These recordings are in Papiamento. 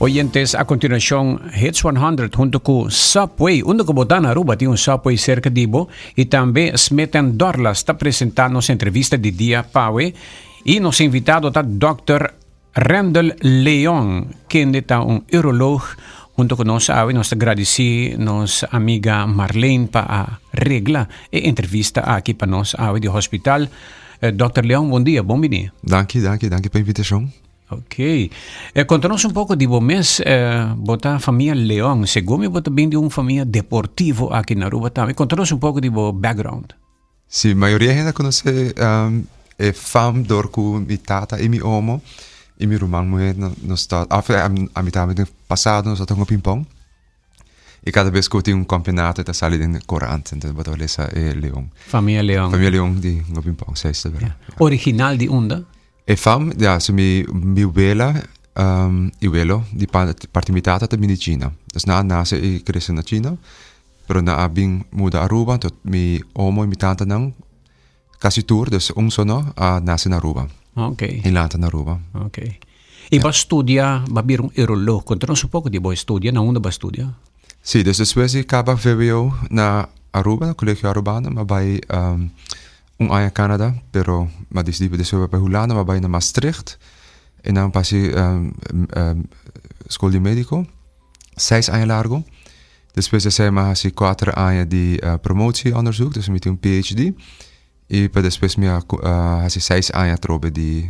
Oyentes, a continuacion Hits 100 hunto cu Subway. Unda cu bo ta na Aruba tin un Subway cerca di bo. Y tambe Smith and Dorlas ta presenta nos entrevista di dia pawe. Y nos invitado ta Dòkter Randall Leon, kende ta un uroloog. Hunto cu nos awe nos ta gradici nos amiga Marlene pa a regla e entrevista aki pa nos awe di hospital. Dòkter Leon, bon dia, bon bini. Danki, danki, danki pa invitacion. Ok. Eh, konta nos un poko di bo mes. Eh, bo ta famia Leon. Segun mi bo ta bin di un famia deportivo aki na Aruba tambe. Konta nos un poko di bo background. Sí, mayoria hende konosé um, e fam dor ku mi tata i mi omo i mi ruman muhé nos ta, of a mi tambe den pasado nos ta hunga pingpong. I kada bes ku tin un kampeonato e ta sali den korant, entonces bo ta lesa e Leon. Famia Leon. Famia Leon di hunga pingpong, sí, ta berdad. Original di unda? E fam, ja, so mi mi wela i welo di parti mi tata ta bin di China. Dus nan a nase i krese na China, pero nan a bin muda Aruba, anto mi omo i mi tantanan kasi tur, dus un so no, a nase na Aruba. Ok. I lanta na Aruba. Ok. I bo a studia, bo a bira un uroloog. Konta nos un poko di bo estudia, na unda bo a studia? Si, dus despues di kaba vwo na Aruba, na Colegio Arubano, mi a bai Un aña Canada, pero m'a disidí pa despues bai pa Hulanda, m'a bai na Maastricht i nan pasi skol di médiko seis aña largu. Despues di esei m'a hasi kuater aña di promotieonderzoek, dus mi tin un PhD i pa despues mi a hasi seis aña atrobe di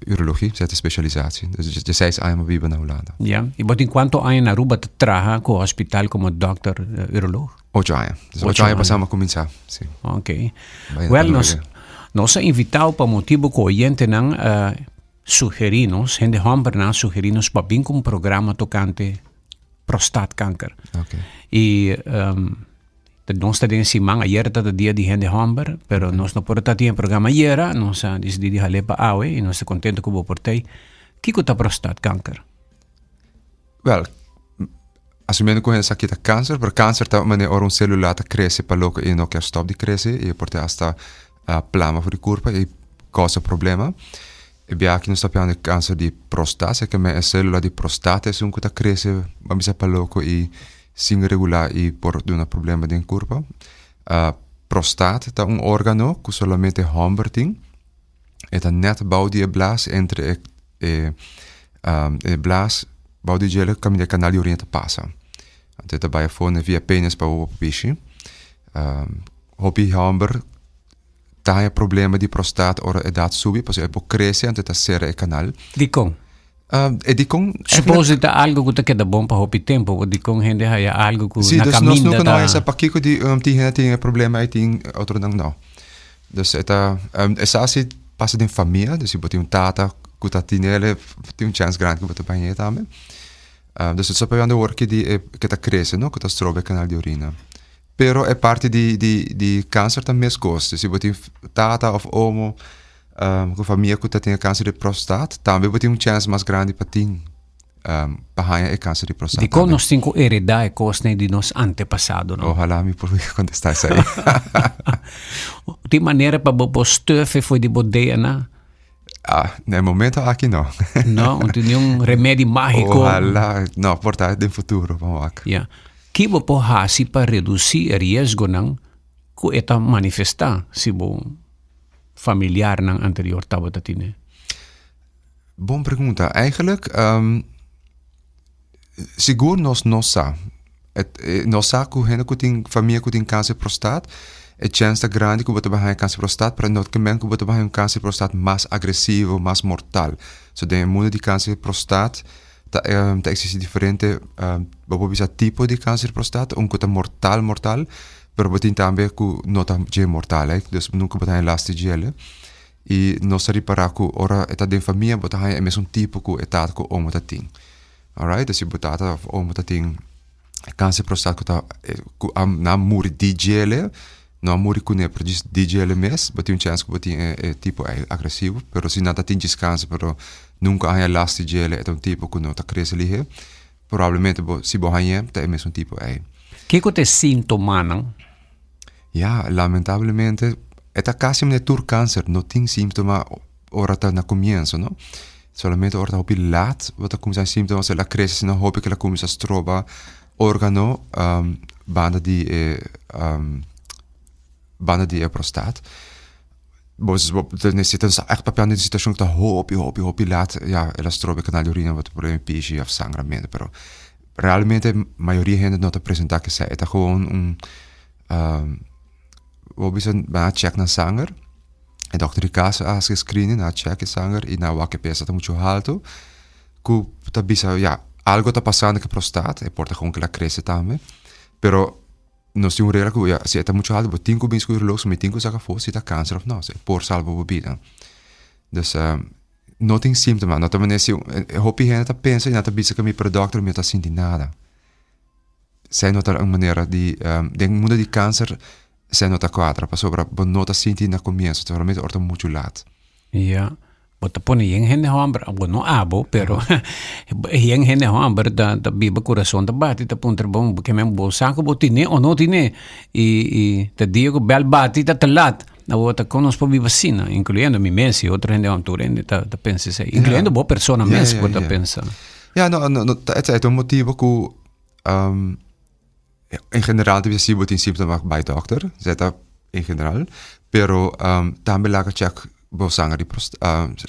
urologie, esei ta spesialisatie. Dus di seis aña m'a biba na Hulanda. Ya, i bo tin kuantu aña na Aruba ta traha ku hospital komo dòkter uroloog? Ocho aña. Dus ocho aña pasá mi a kuminsá, sí. Ok. Wèl, nos, nos a invitá bo pa motibu ku oyentenan a sugerí nos, hende hòmbernan a sugerí nos pa bin ku un programa tokante prostaatkanker. Ok. I nos ta den siman, ayer tabata dia di hende hòmber, pero nos no por a ta tin e programa ayera, nos a disidí di hal'é pa awe i nos ta kontento ku bo por t'ei. Kiko ta prostaatkanker? Wèl, asumiendo ku esaki ta kanser, pero kanser ta manera ora un selula ta krese pa loke e no kier stòp di krese i e por te asta plama for di kurpa i kousa problema. E bia aki nos ta papia di kanser di prostat, esaki e selula di prostat esun ku ta krese ban bisa pa loko i sin regulá i por duna problema den kurpa. Prostat ta un organo ku solamente hòmber tin. E ta nèt bou di e blas entre e e blas bou di djele kaminda e kanal di orina ta pasa. Anto e ta bai afó via penis pa bo pishi. Hopi hòmber ta haña problema di prostat ora edat subi pasobra e por krese anto e ta sera e kanal. Dikon? E dikon Suppose di ta algo ku ta keda bon pa hopi tempu, bo dikon hende haya algo ku Sí, na dus nos kaminda nunka no ta haya sa pakiko di tin hende tin e problema i tin otronan no. Dus e ta esaki si pasa den famia, dus si bo tin un tata ku ta tinele tin un chèns grandi ku bo ta bañ'é tambe. Dus esaki ta pabia awor di e ke ta krese no, ku ta stroba e kanal di orina. Pero e parti di di di kanser ta meskos, dus si bo tin tata òf omo ku famia ku ta tin e kanser di prostat, tambe bo tin un chèns mas grandi pa tin pa haña e kanser di prostat Dikon tambe. nos tin ku heredá e kosnan di nos antepasadonan? Ohalá mi por kontestá esei. Tin manera pa bo por stùf e for di bo DNA? Ah, na e momento aki no. No, no tin niun remedi mágiko. Ohalá, no, por ta den futuro, ban wak. Ya. Ki bo por hasi pa redusí e riesgonan ku e ta manifestá si bo familiarnan anterior tabata tine? Bon pregunta. Eigenlijk, sigur nos no sa. Nos sa ku hende ku tin famia ku tin kanser prostat, e chèns ta grandi ku bo ta bai haña kanser prostat, pero no ke men ku bo ta bai haña un kanser prostat mas agresivo, mas mortal. So den e mundu di kanser prostat ta ta eksistí diferente bo por bisa tipo di kanser prostat, un ku ta mortal mortal, pero bo tin tambe ku no ta dje mortal, dus nunka bo ta haña last di djele. I nos ta ripará ku ora e ta den famia bo ta haña e mesun tipo ku e tata ku omo ta tin. Alright, dus si bo tata òf omo ta tin kanser prostat ku ta ku a nan muri di djele, no a muri kuné pero djis di djele mes, bo tin un chèns ku bo tin e e tipo ei agresivo. Pero si nan ta tin djis kanser pero nunka a haña last di djele e ta un tipo ku no ta krese lihé, probablemente bo si bo hañ'é ta e mesun tipo ei. Kiko ta e síntomanan? Ya, lamentablemente e ta casi manera tur cancer, no tin síntoma ora ta na comienzo, no. Solamente ora ta hopi laat bo ta kuminsá síntoma, el a krese asina hopi ku el a kuminsá stroba órgano banda di e banda di e prostaat. Bo bo ta nesesita ègt papia di un situashon ku ta hopi hopi hopi laat ya el a stroba e kanal di orina bo ta problema di pishi òf sangramentu pero realmente mayoria hende no ta presentá kesei e ta gewoon un bo bisa nan a chèk nan sanger e dòkter di kas a hasi e screening nan a chèk e sanger i nan a wak e pesa ta muchu haltu ku ta bisa ya algo ta pasando ku e prostaat e por ta gewoon ku el a krese tambe pero nos tin un regla ku ya si e ta muchu haltu bo tin ku bini ku uroloog mi tin ku saka afó si ta kanser òf no si e por salba bo bida dus no tin síntoma no ta manera si hopi hende ta pensa i nan ta bisa ku mi pero dòkter mi no ta sinti nada. Esei no ta un manera di den mundo di kanser esei no ta kuadra pasobra bo no ta sinti na komienso solamente ora ta muchu lat. Ya, bo ta pone yen hende hòmber, bo no abo pero yen hende hòmber ta ta biba kurason ta bati ta puntra bon bo ke men bo sa ku bo tine o no tine i i ta dia ku bèl bati ta te lat awor ta kon nos por biba asina inkluyendo mi mes i otro hende hòmber tur hende ta ta pensa esei inkluyendo bo persona mes bo ta pensa. Ya no no ta esei ta un motibu ku En general ta bisa si bo tin síntoma bai dòkter, esei ta en general, pero tambe laga chèk bo sanger di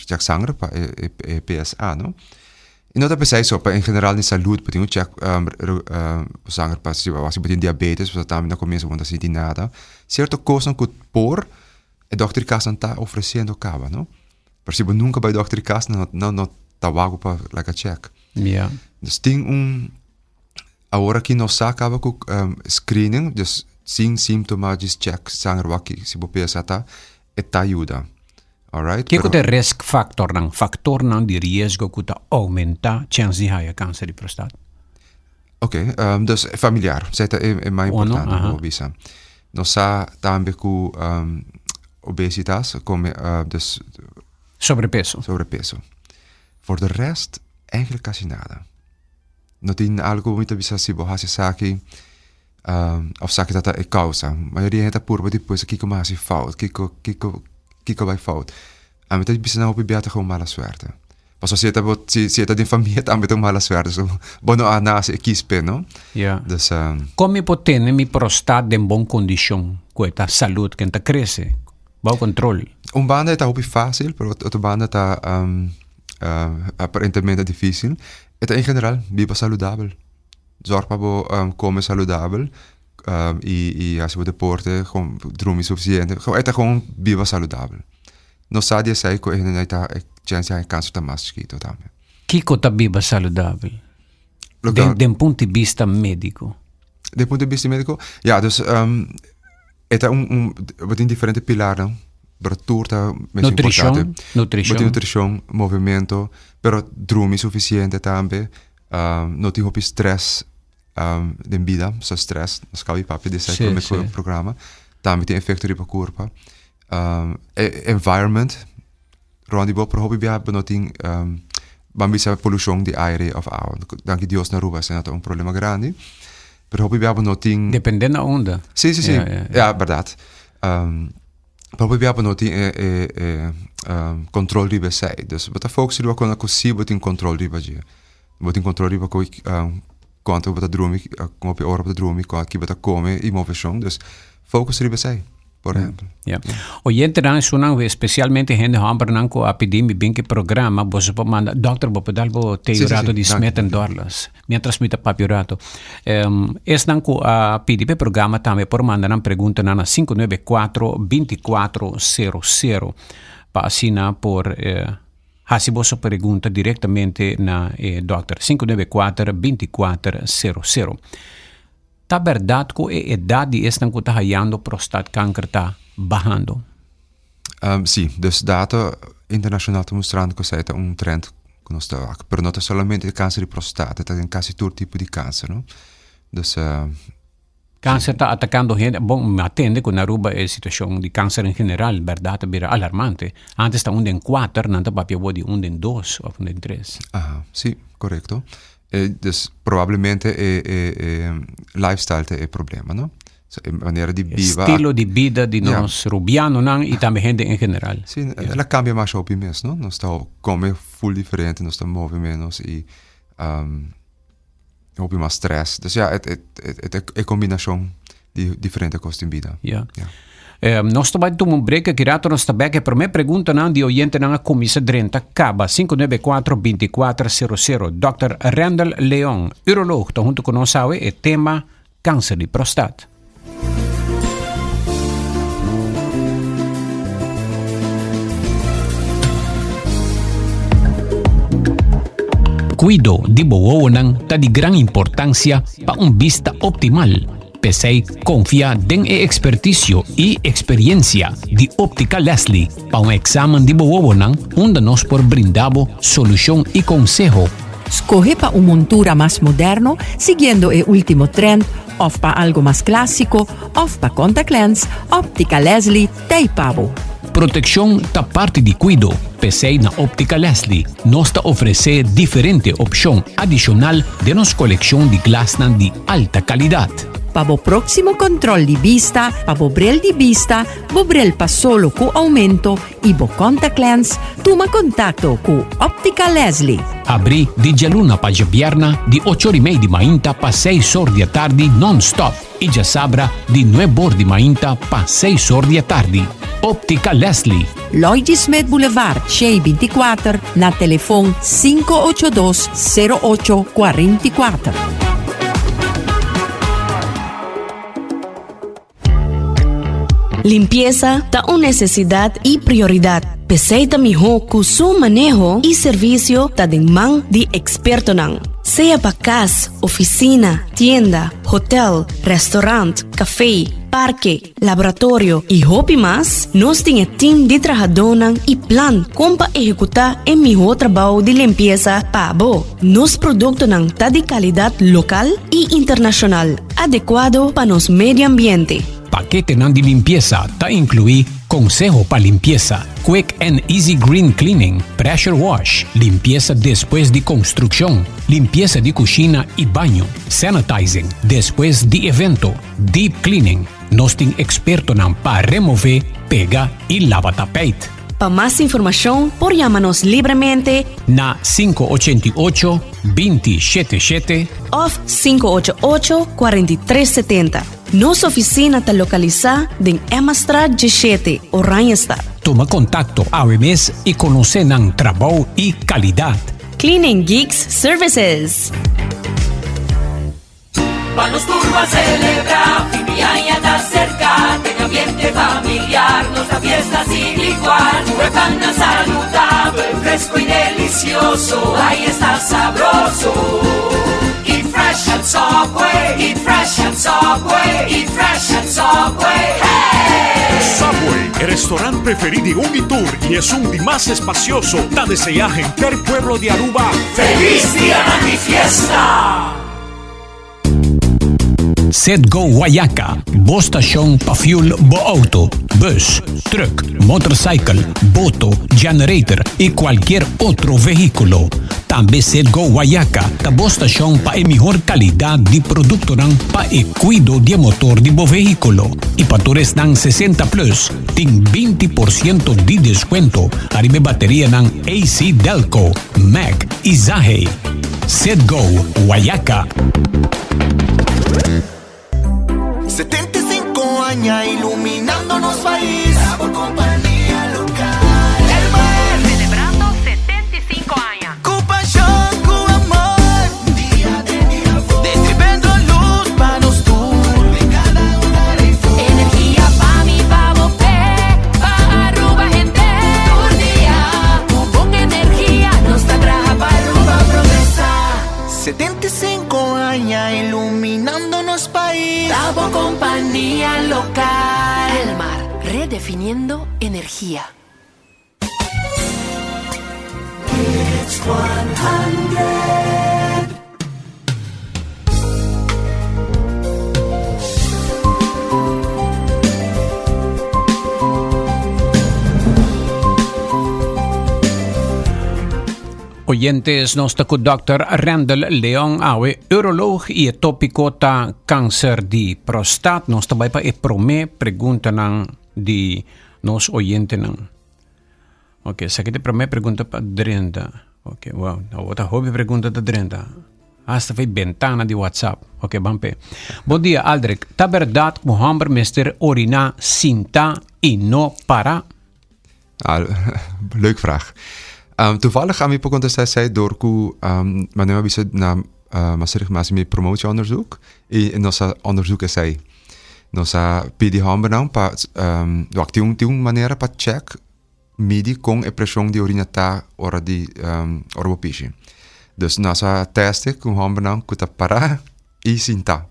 chèk sanger pa e PSA no. I no ta p'esei so, pa en general di salud bo tin ku chèk bo sanger pa si bo tin diabetes pasobra tambe na komienso bo no ta sinti nada. Sierto kosnan ku por e dòkter di kas nan ta ofresiendo kaba no, pero si bo nunka bai dòkter di kas nan no ta wak pa laga chèk. Dus tin un Awor aki nos sa kaba ku screening, dus sin síntoma djis check sanger wak si bo pesa ta, e ta yuda. Alright? Kiko ta e risk factornan, factornan di riesgo ku ta oumentá chèns di haya kanser di prostat? Oké, dus familiar, esei ta e mas importante ku bo bisa. Nos sa tambe ku obesitas, kome, dus. Sobrepeso. Sobrepeso. For de rest, eigenlijk kasi nada. No tin algo ku mi ta bisa si bo hasi esaki òf esaki ta ta e kousa. Mayoria hende ta purba di pues kiko mi a hasi fout, kiko kiko kiko a bai fout. Ami ta bisa nan hopi bia ta gewoon mala suerte. Pasobra si e ta bo si si e ta den famia tambe ta un mala suerte so bo no a nase e kis p'e no. Ya. Dus. Kon mi por tene mi prostat den bon kondishon ku e ta salud ken ta krese bou kontrol? Un banda e ta hopi fásil pero otro banda ta aparentemente difísil. E ta en general biba saludabel. Zorg pa bo kome saludabel i i hasi bo deporte, gewoon drumi sufisiente. E ta gewoon biba saludabel. No sa di esei ku e hende ta e chèns di haña kanser ta mas chikito tambe. Kiko ta biba saludabel? Den den punto di bista médiko. Den punto di bista médiko? Ya, dus e ta un un bo tin diferente pilarnan. Pero tur ta mes importante. Nutrishon. Bo tin nutrishon, movimento, pero drumi sufisiente tambe. No tin hopi stress den bida, so stress, nos kaba di papia di esei prome ku e programa, tambe tin efekto riba kurpa. E environment rond di bo, pero hopi bia bo no tin, ban bisa polushon di aire of awa. Danki Dios na Aruba esei no ta un problema grandi, pero hopi bia bo no tin. Depende na unda. Si, si, si. Ya, bèrdat. Pero hopi bia bo no tin e e e control riba esei. Dus bo ta focus riba kona ku si bo tin control riba dje. Bo tin control riba ku kuantu bo ta drumi, ku hopi ora bo ta drumi, ki bo ta kome i moveshon. Dus focus riba esei, por ehempel. Ya. Oyentenan esunnan especialmente hende hombernan ku a pidi mi bin ku e programa, boso por manda, dokter bo por dal bo tei un rato di Smith en Dorlas. Mientras mi ta papia un rato. Esnan ku a pidi pa e programa tambe por manda nan preguntanan na 594 2400 pa asina por hasi boso pregunta direktamente na e dòkter. 594 2400. Ta bèrdat ku e edat di esnan ku ta hayando prostaatkanker ta bahando? Sí, dus dato internashonal ta mustrando ku esei ta un trend ku nos ta wak. Pero no ta solamente e kanser di prostat, e ta den kasi tur tipo di kanser, no? Dus. Kanser ta atakando hende, bon, mi a tende ku na Aruba e situashon di kanser en general, bèrdat, ta bira alarmante. Antes ta un den kuater, nan ta papia awor di un den dos òf un den tres. Aha, sí, korekto. Dus probablemente e lifestyle ta e problema, no? So, e manera di biba. Estilo di bida di nos rubianonan y tambe hende en general. Sí, el a cambia masha hopi mes, no? Nos ta come full diferente, nos ta move menos y um, hopi mas stress. Dus ja, het, het, het, het, e combinacion di diferente cos den bida. Ja. Ja. Eh, nos ta bai tuma un break aki rato nos ta bek. E prome preguntanan di oyentenan a kuminsa drenta kaba 594 2400. Dr. Randall Leon, uroloog, ta hunto ku nos awe e tema kanser di prostat. Kuido di bo wowonan ta di gran importansia pa un bista optimal. P'esei konfia den e ekspertisio i eksperiensia di Optica Leslie pa un eksamen di bo wowonan unda nos por brinda bo solushon i konseho. Skohe pa un montura mas moderno siguiendo e ultimo trend of pa algo mas clásico of pa contact lens, Optica Leslie t'ei pa bo. Proteccion ta parti di cuido, p'esei na Optica Leslie nos ta ofrece diferente opcion adicional den nos coleccion di glasnan di alta calidad. Pa bo proximo control di bista, pa bo bril di bista, bo bril pa solo cu aumento y bo contact lens, tuma contacto cu Optica Leslie. Abri di djaluna pa djabierna di ocho or y mei di mainta pa seis or di atardi non-stop y djasabra di nuebe or di mainta pa seis or di atardi. Optica Leslie. Lloyd G. Smith Boulevard, Shei 24, na telefon 582 08 44. Limpiesa ta un nesesidat i prioridat. P'esei ta mihó ku su maneho i servisio ta den man di ekspertonan. Sea pa kas, ofisina, tienda, hotel, restaurant, kafé, parke, laboratorio i hopi mas, nos tin e tim di trahadónan i plan kon pa ehekutá e mihó trabou di limpiesa pa bo. Nos produktonan ta di kalidat lokal i internashonal. Adekuado pa nos medio ambiente. Paketenan di limpiesa ta inkluí konseho pa limpiesa, quick and easy green cleaning, pressure wash, limpiesa despues di konstrukshon, limpiesa di kushina i baño, sanitizing despues di evento, deep cleaning. Nos tin ekspertonan pa remové, pega i laba tapijt. Pa mas informashon por yama nos libremente na 588 20 shete shete òf 588 43 setenta. Nos ofisina ta lokalisá den Emmastraat 17, Oranjestad. Tuma kontakto awe mes i konosé nan trabou i kalidat. Cleaning Geeks Services. Pa nos tur ban celebra, fin di aña ta cerca, den ambiente familiar, nos ta fiesta sin igual. Cu e pannan saludabel, fresco y delicioso, ay esta sabroso. Eat fresh at Subway, eat fresh at Subway, eat fresh at Subway, hey! Subway, e restaurant preferi di un y tur y esun di mas espacioso, ta desea henter pueblo di Aruba Feliz Dianan di Fiesta! Citgo Guayaca, bo stashon pa fuel bo auto, bus, truck, motorcycle, boto, generator y cualkier otro vehiculo. Tambe Citgo Guayaca ta bo stashon pa e mihor calidad di productonan pa e cuido di e motor di bo vehiculo. Y pa tur esnan 60 plus tin 20 por ciento di descuento ariba e baterianan AC Delco, Mac y Zahe. Citgo Guayaca. 75 aña iluminando nos pais. Bo kompania lokal. Elmar. Celebrando 75 aña. Ku pashon, ku amor. Dia den dia for. Distribuyendo luz pa nos tur. Den kada hogar ei for. Energia pa mi, pa bo, p'e, pa Aruba hende. Tur dia, ku bon energia, nos ta traha pa Aruba progresa. 75 aña iluminando nos pais. Ta bo kompania lokal. Elmar, redefiniendo energia. Hits 100. Oyentes, nos ta ku Dòkter Randall Leon awe, uroloog, i e tópiko ta kanser di prostat. Nos ta bai pa e promé preguntanan di nos oyentenan. Ok, esaki ta e promé pregunta pa drenta. Ok, wow, awor ta hopi pregunta ta drenta. Hasta fei bentana di WhatsApp. Ok, ban p'e. Bon dia, Aldrich. Ta bèrdat ku hòmber mester oriná sintá i no pará? Ah, leuk vraag. Um, toevallig ami por contesta esei door ku um, wanneer mi bisa na uh, Maastricht mi hasi mi promotieonderzoek i nos a onderzoek esei. Nos a pidi hombernan pa um, wak tin un tin un manera pa check midi kon e preshon di orina ta ora di um, ora bo pishi. Dus nos a teste ku hombernan ku ta pará i sintá.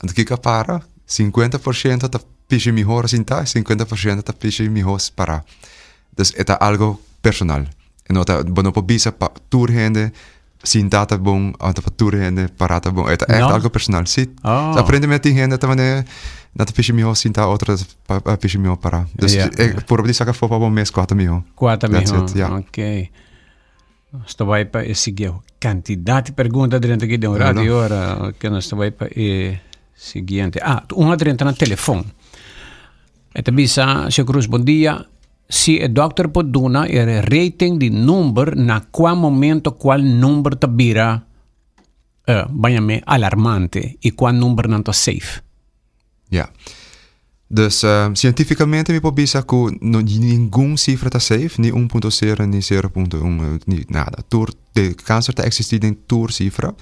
Anto kiko a para? 50% ta pishi mihor sintá, 50% ta pishi mihor pará. Dus e ta algo personal. E no ta, bo no por bisa pa tur hende sintá ta bon, òf pa tur hende pará ta bon. E ta ègt No? algo personal. Sí. Oh. Aparentemente tin hende ta manera nan ta pishi mihor sintá, otro ta pa pishi mihor pará. Dus Ja, e purba di saka afó pa bo mes kua ta mihor. Kua ta That's mihor? it, ja. Ok. Nos ta bai pa e siguiente. Cantidad di pregunta drenta aki den un rato y ora que nos ta bai pa e siguiente. Ah, un a drenta na telefon. E ta bisa, Señor Cruz, bon dia. Si e dokter por duna e rating di number na cua momento cual number ta bira, eh, bañame, alarmante y cua numbernan ta safe. Ja. Dus sientífikamente mi por bisa ku no ningun sifra ta safe, ni 1.0 ni 0.1 ni nada. Tur de kanser ta eksistí den tur sifra,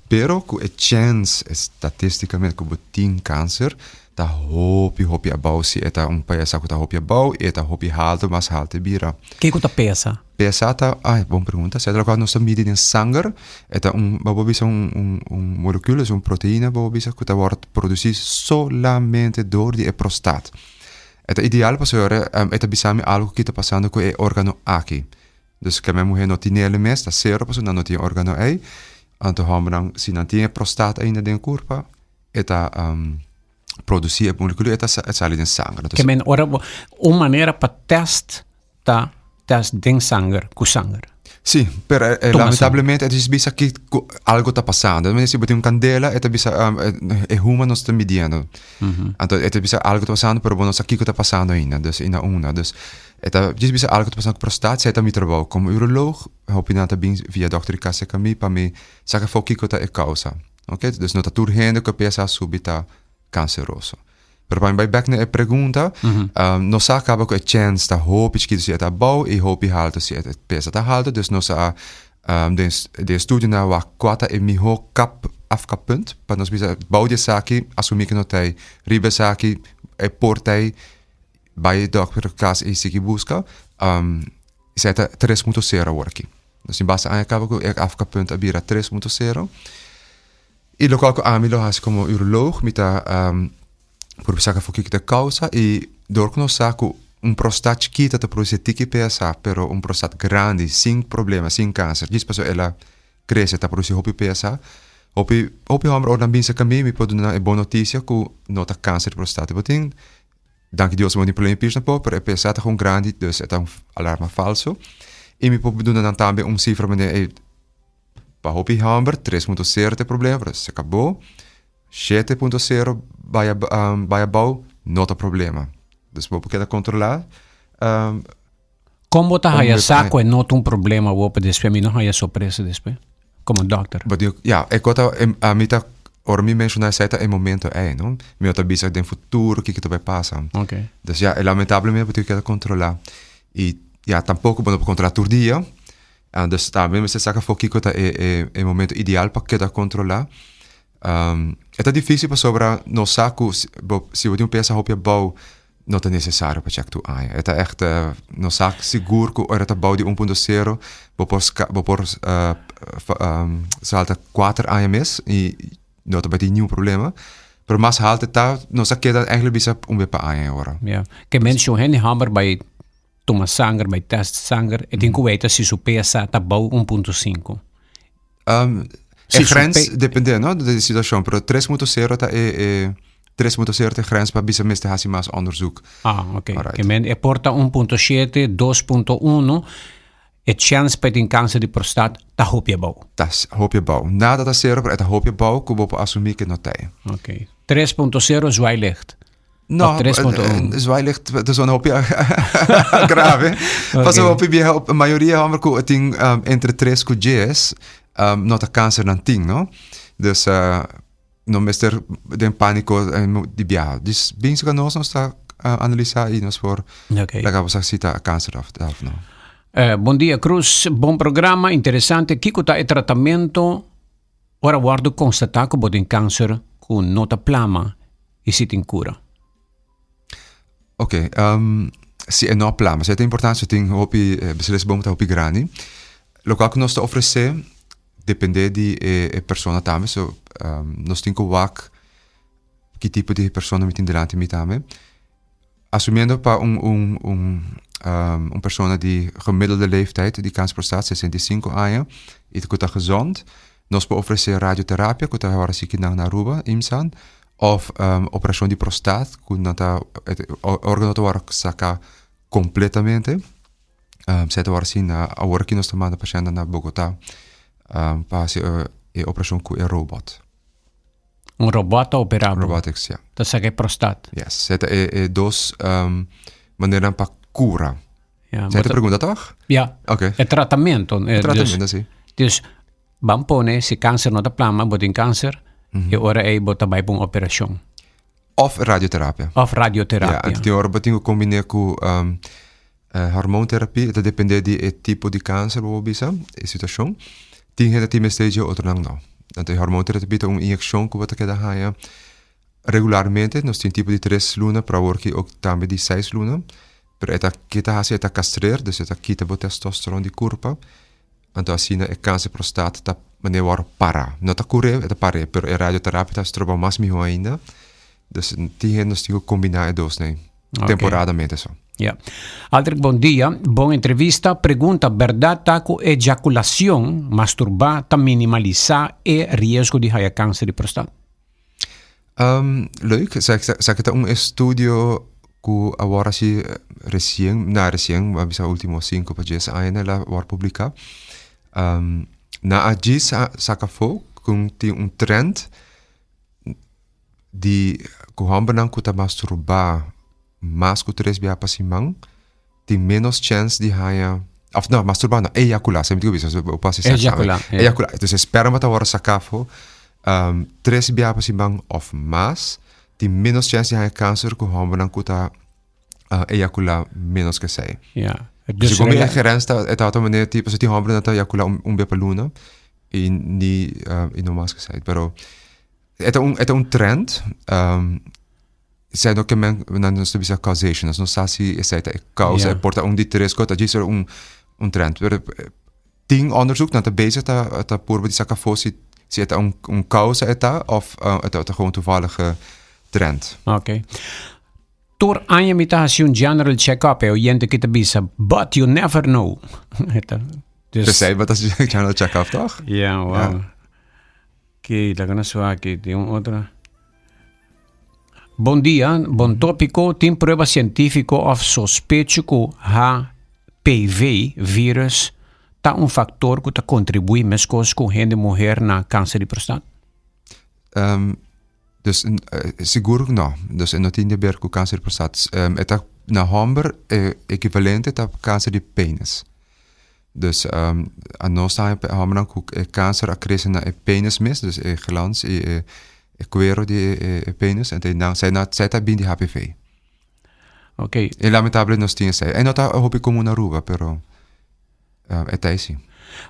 pero ku e chèns statistikamente ku bo tin kanser ta hopi hopi abou si e ta un PSA ku ta hopi abou i e ta hopi haltu mas haltu e bira. Kiko ta PSA? PSA ta, ai, bon pregunta. Esei ta loke nos ta midi den sanger. E ta un, bo por bisa un, un, un molekuul, es un proteïna, bo por bisa, ku ta wòrdu produsí solamente dor di e prostat. E ta ideal pasobra e ta bisa mi algu ki ta pasando ku e órgano aki. Dus keme muhé no tin el mes, ta sero pasobra nan no tin e órgano ei. Anto hòmbernan, si nan tin e prostat ainda den kurpa, e ta produsí e molekuul, e ta sali den sanger. Ke men ora bo, un manera pa tèst ta test den sanger ku sanger. Sí, pero eh, eh, lamentablemente het is bisa ki algo ta pasando. Si bo tin un candela, e ta bisa um, e huma no sta midiendo. Mm -hmm. Anto e ta bisa algo ta pasando, pero bo no sa kiko ta pasando ainda. Dus ina una. Dus e ta just bisa algo ta pasando ku prostaat, zij ta mi trabou. Como uroloog, hopi nan ta bin via dokter di kas serka mi pa mi saka afó kiko ta e causa. Ok, dus no ta tur hende ku PSA subi ta canceroso. Pero pa mi bai bek na e pregunta, nos a kaba ku e chèns ta hopi chikitu si e ta abou i hopi haltu si e pesa ta haltu. Dus nos a den den e studionan wak kua ta e mihó kap afkappunt pa nos bisa bou di esaki asumí ku no ta ei, riba esaki e por ta ei, bai dòkter kas i sigui buska. Esei ta 3.0 awor aki. Nos tin basta aña kaba ku e afkappunt a bira 3.0. I lokual ku ami lo hasi komo uroloog, mi ta purba saka for kiko ta e kousa i dor ku nos sa ku un prostat chikito ta produsi tiki PSA, pero un prostat grandi sin problema, sin kanser, djis pasobra el a krese ta produsi hopi PSA. Hopi hopi hòmber ora nan bin serka mi, mi por duna nan e bon notisia ku no ta kanser di prostat bo tin. Danki Dios bo no tin problema di pirs tampoco, pero e PSA ta gewoon grandi, dus e ta un alarma falso. I mi por duna nan tambe un sifra manera e Pa hopi hòmber 3.0 ta e problema, pero se akabó. 7.0 bai bai abou no ta problema. Dus bo por keda kontrolá. Kon bo ta haya sa ku e no ta un problema awor pa despues? Mi no haya sorpresa despues komo dòkter. Bo di, ya, e kos ta, ami ta, ora mi menshoná esei ta e momento ei, no? Mi no ta bisa den futuro kiko ta bai pasa. Dus ya, lamentablemente bo tin ku keda kontrolá. I ya, tampoko bo no por kontrolá tur dia. Dus tambe mester saka afó kiko ta e e e momento ideal pa keda kontrolá. E ta difísil pasobra nos sa ku si bo si bo tin un pesa hopi abou no ta nesesario pa chèk tur aña. E ta ègt nos sa sigur ku ora ta abou di un punto sero bo por bo por salta kuater aña mes i no ta bai tin niun problema. Pero mas haltu e ta nos a keda eigentlik bisa un bes pa aña e ora. Ya. Ke men si un hende hòmber bai tuma sanger, bai test sanger, e tin ku weta si su PSA ta bou 1.5. Um, e grens, depende, no, de situacion, pero 3.0 ta e, e 3.0 ta e grens pa bisa mester hasi mas onderzoek. Ah, ok. Alright. Ke men e por ta 1.7, 2.1. E chèns pa e tin kanser di prostat ta hopi abou. Ta hopi abou. Nada ta sero, pero e ta hopi abou ku bo por asumí ku no ta ei. Oké. 3.0 zwaailicht. No, Of 3.1. Zwaailicht ta zona hopi grave. Pasobra hopi bieha, mayoria hòmber ku tin entre tres ku dies no ta kanser nan tin, no? Dus no mester den pániko di biaha. Dus bin serka nos, nos ta analisá i nos por laga bo sa si ta kanser òf no. Bon dia Cruz, bon programa, interesante. Kiko ta e tratamento ora wòrdu konstatá ku bo tin kanser ku no ta plama i si tin kura? Ok, si e no a plama, esei ta importante, so tin hopi beslisboom ta hopi grandi. Lokual ku nos ta ofresé depende di e persona tambe, so nos tin ku wak ki tipo di persona mi tin dilanti mi tambe. Asumiendo pa un un un un persona di gemiddelde leeftijd di kanser prostaat, 65 aña, i ku ta gezond, nos por ofresé radioterapia ku ta awor así kinan na Aruba, IMSAN, òf operashon di prostaat ku nan ta e organo ta wòrdu saká kompletamente. Esei ta wòrdu hasi na awor aki nos ta manda pashèntnan na Bogotá pa hasi e operashon ku e robòt. Un robòt ta operá bo? Robotics, ya. Ta saka e prostat? Yes, esei ta e dos maneranan pa kura. Ya. Esei ta e pregunta tòg? Ya. Oké. E tratamentu. E tratamentu, si. Dus, ban pone si kanser no ta plama, bo tin kanser, e ora ei bo ta bai pa un operashon. Of radioterapia. Of radioterapia. Ja, anto tin ora bo tin ku kombiné ku hormoonterapie. E ta dependé di e tipo di kanser bo por bisa, e situashon. Tin hende tin mester dje, otronan no. Anto e hormoonterapie ta un inyekshon ku bo ta keda haña regularmente. Nos tin tipo di tres luna, pero awor ki ok tambe di seis luna. Pero e ta ke ta hasi e ta kastreer, dus e ta kita bo testosteron di kurpa. Anto asina e kanser prostat ta manera wòrdu pará. No ta kur'é, e ta par'é, pero e radioterapia ta stroba mas mihó ainda. Dus tin hende nos tin ku kombiná e dosnan temporadamente so. Ya. Aldrich bon dia, bon entrevista. Pregunta, Bèrdat ta ku ejakulacion, masturbá, ta minimalisá e riesgo di haya kanser di prostat? Leuk, esaki ta un estudio ku a wòrdu hasi resien, na resien, bo a bisa ultimo sinku pa dies aña el a wòrdu publiká. Nan a djis a saka afó ku tin un trend di ku hòmbernan ku ta masturbá mas ku tres bia pa siman tin ménos chèns di haña òf no masturbá no eyakulá sa mi tin ku bisa bo por hasi sèks tambe Eyakulá, ya. eyakulá entonces e spèrma ta wòrdu saká afó tres bia pa siman òf mas tin ménos chèns di haña kanser ku hòmbernan ku ta eyakulá ménos ku esei. Ya. Dus segun mi e gerens ta e tabata manera tipo si tin hòmbernan ta eyakulá un bia pa luna i ni i no mas ku esei pero e ta un e ta un trend. Esei no ke men nan nos ta bisa causation, nos no sa si esei ta e causa, Ja. e por ta un di tres kos, ta djis un un trend. Pero tin onderzoek nan ta bezig ta ta purba di saka afó si si e ta un un causa e ta of e ta ta gewoon toevallige trend. Ok. Tur aña mi ta hasi un general check-up, e oyente ki ta bisa, but you never know. E ta, dus, P'esei bo ta hasi general check-up toch? Ja, wow. Ja. Oké, laga nos wak aki, tin un otro. Bon dia, bon tópiko. Tin prueba sientífiko òf sospecho ku HPV vírus ta un faktor ku ta kontribuí meskos ku hende muher na kanser di prostat? Dus sigur ku no. Dus e no tin di aber ku kanser di prostat. E ta na hòmber e ekivalente ta kanser di penis. Dus anos ta haña hòmbernan ku e kanser a krese na e penis mes, dus e glans i e e kuero di e penis, ento nan esei nan esei ta bin di HPV. Ok. E lamentable nos tin esei. E no ta hopi komun na Aruba, pero e ta esi.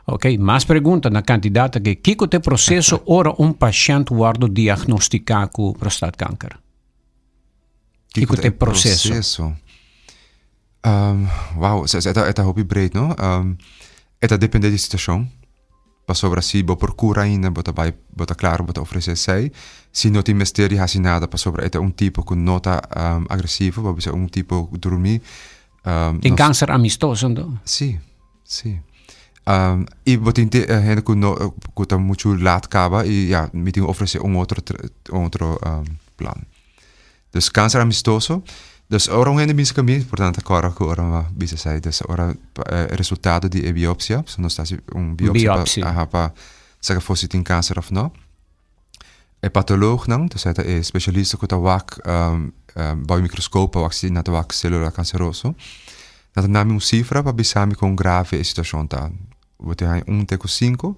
Ok, mas pregunta na kandidat aki. Kiko ta e proseso ora un pashènt wòrdu diagnostiká ku prostaatkanker? Kiko ta e proseso? Wow, e ta e ta hopi breed no. E ta depende di situacion, pasobra si bo por cura ainda bo ta bai bo ta claro bo ta ofrece esey, si no tin mester di haci nada pasobra e ta un tipo cu no ta agresivo, bo bisa un tipo drumi. Tin cancer amistoso anto? Si, si. Y bo tin hende cu no cu ta mucho laat caba y ya mi tin cu ofrece un otro un otro plan. Dus cancer amistoso. Dus ora un hende bisa ku mi, importante kòrda ku ora mi bisa esei, dus ora e resultado di e biopsia, so nos ta hasi un biopsia pa, aha, pa saka afó si tin kanser òf no. E patoloognan, dus e ta e spesialista ku ta wak bou e mikroskop pa wak si nan ta wak selula kanseroso, nan ta duna mi un sifra pa bisa mi kon grave e situashon ta. Bo tin haña un te ku sinku,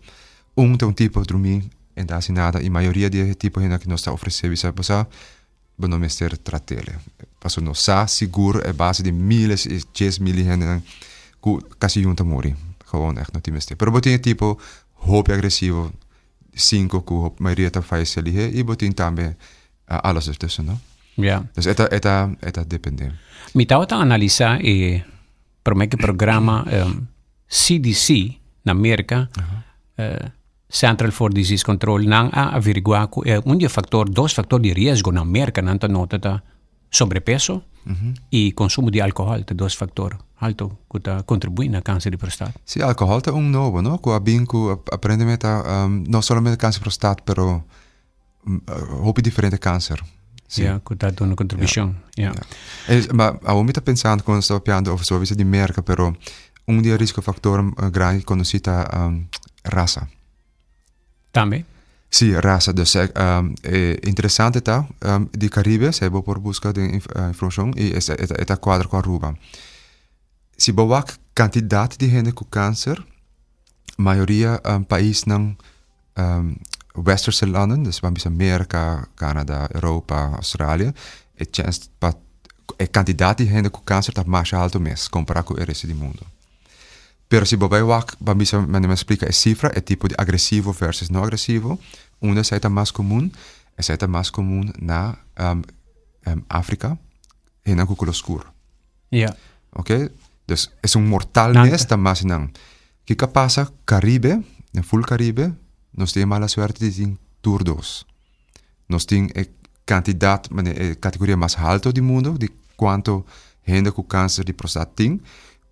un ta un tipo drumí en ta hasi nada i mayoria di e tipo hende ku nos ta ofresé bisa bo sa bo no mester trat'el. Pasobra nos sa sigur e base di miles i dies mil di hendenan ku kasi yun ta muri. Gewoon ègt no tin mester. Pero bo tin e tipo hopi agresivo, sinku ku mayoria ta fayesé lihé i bo tin tambe alles ertussen, no? Ja. Dus e ta e ta e ta dependé. Mi tabata analisá e promé ku programa CDC na Merka. Central for Disease Control, nan a averiguá ku e un di e faktor, dos faktor di riesgo na Merka nan ta nota ta sobrepeso i konsumo di alkohòl ta dos faktor alto ku ta kontribuí na kanser di prostat. Sí, alkohòl ta un nobo, no? Ku a bin ku aparentemente ta no solamente kanser di prostat pero hopi diferente kanser. Sí. Ja, ku ta duna kontribushon. Ja. Ma awor mi ta pensando ku nos ta papiando over sobrepeso di Merka pero Un di e riskofaktornan grandi konosí ta rasa. Tambe? Sí, rasa. Dus e interesante ta di Karibe, si bo por buska den informashon i e ta kuadra ku Aruba. Si bo wak kantidat di hende ku kanser, mayoria paisnan westerse landen, dus ban bisa Merka, Kanada, Europa, Australia, e chèns pa e kantidat di hende ku kanser ta masha altu mes kompará ku e resto di mundu. Pero si bo bai wak, ban bisa manera mi a splika e sifra, e tipo di agresivo versus no agresivo, unda esei ta mas komun? Esei ta mas komun na Afrika, hendenan ku koló skur. Ja. Oké, dus esun mortal mes ta mas nan. Kiko a pasa Caribe, den full Caribe, nos tin e mala suerte di tin tur dos. Nos tin e kantidat, e kategoria mas halto di mundo di kuanto hende ku kanser di prostat tin,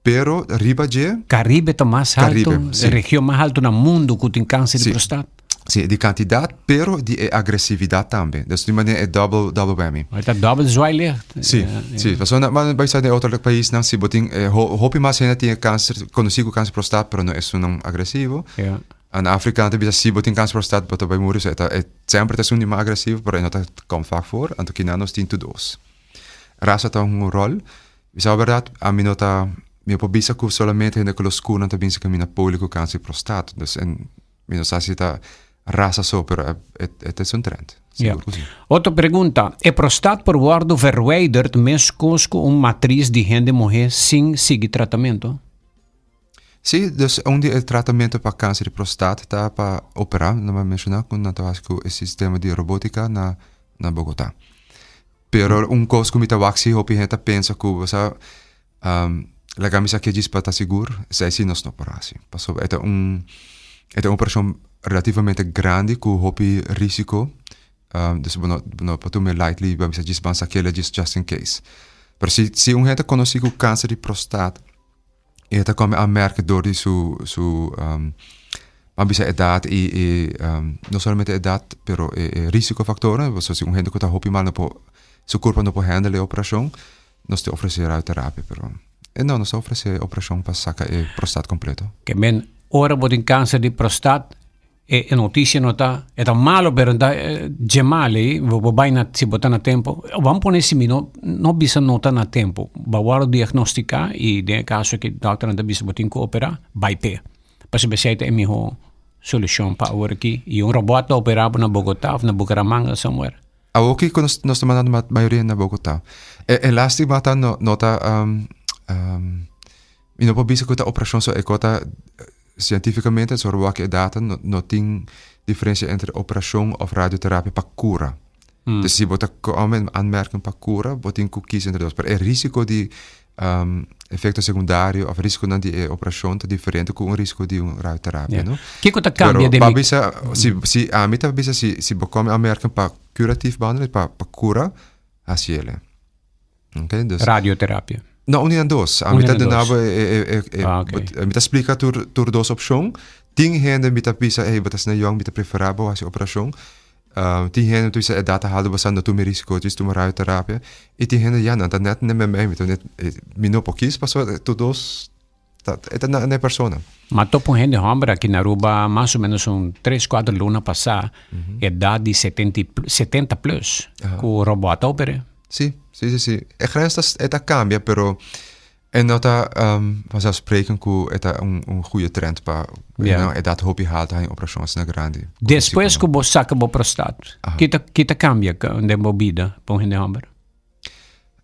pero riba dje. Caribe ta mas halto, e region mas halto na mundo ku tin kanser di prostat. Sí, di kantidat, pero di e agresividat tambe. Dus di manera e double, double whammy. E ta double zwaailicht. Sí, sí. Pasobra nan bai sa den otro paisnan si bo tin hopi mas hende tin e kanser, konosí ku kanser prostat, pero no esunnan agresivo. Ja. Na Afrika nan ta bisa si bo tin kanser prostat bo ta bai muri, so e ta e semper ta esun di mas agresivo, pero e no ta kom vak voor, anto kinan nos tin tur dos. Rasa ta hunga un ròl. Bisa bo bèrdat, ami no ta, mi no por bisa ku solamente hende ku lo skur nan ta binse kaminda poli ku kanser prostat. Dus en Mi no sa si ta rasa so, pero e, e, e ta un trend. Ja. Sigur ku si. Otro pregunta. E prostat por wordo verwijderd meskos ku un matris di hende muhé sin sigui tratamentu? Sí, dus un di e tratamentu pa kanser di prostat ta pa operá, nan a menshoná ku nan ta hasi ku e sistema di robótika na na Bogotá. Pero un kos ku mi ta wak si hopi hende ta pensa ku bo sa Laga mi sa ke djis pa ta sigur, esei si nos no por hasi. Pasobra e ta un e ta un operashon relativamente grandi ku hopi risiko, dus bo no bo no por tuma e lightly bo a bisa djis ban sak'el djis just in case. Pero si si un hende ta konosí ku kanser di prostat i e ta kome aanmerking dor di su su ban bisa edat i i no solamente edat pero e e risikofaktornan, pasobra si un hende ku ta hopi mal no por su kurpa no por handle e operashon. Nos ta ofresé radioterapia, pero e no, nos ta ofresé operashon pa saka e prostat kompleto. Ke men, ora bo tin kanser di prostat, e e notisia no ta, e ta malo pero no ta dje mal ei, bo bo bai na, si bo ta na tempo, ban pone si mi no no bisa no ta na tempo, bo a wòrdu diagnostiká i den e kaso ke dòkternan ta bisa bo tin ku operá, bai p'e. Pasobra esei ta e mihó solushon pa awor aki. I un robòt ta operá bo na Bogotá òf na Bucaramanga somewhere. Awoki ku nos nos ta mandando mayoria na Bogotá. E e lástima ta no no ta mi no por bisa ku ta operashon so e ko ta sientífikamente so wak e data no no tin diferensia entre operashon òf radioterapia pa kura. Dus si bo ta kome in aanmerking pa kura bo tin ku kis entre dos pero e risiko di efekto sekundario òf risikonan di e operashon ta diferente ku un risiko di un radioterapia no. Kiko ta kambia den mi. Pero pa bisa si si ami ta bisa si si bo kome aanmerking pa curatief behandeling pa pa kura hasi ele. Oké dus. Radioterapia. No un di nan dos. Ami ta duna bo e e e mi ta splika tur tur dos opshon. Tin hende mi ta bisa ey bo ta asina yong mi ta prefera bo hasi operashon. Tin hende ta bisa edat ta haltu basa no tuma e risiko djis tuma radioterapia i tin hende ya nan ta net na mei mi ta net mi no por kis pasobra tur dos ta e ta na e persona. Ma topa un hende homber aki na Aruba mas o menos un tres kuater luna pasa edat di setenta i setenta plus ku robot a oper'e. Si, si si si e grens ta e ta kambia pero E no ta vanzelfsprekend ku e ta un un goede trend pa yeah. edat hopi haltu haña operashon asina grandi. Despues ku bo saka bo prostat, ki ta ki ta kambia den bo bida pa un hende hòmber?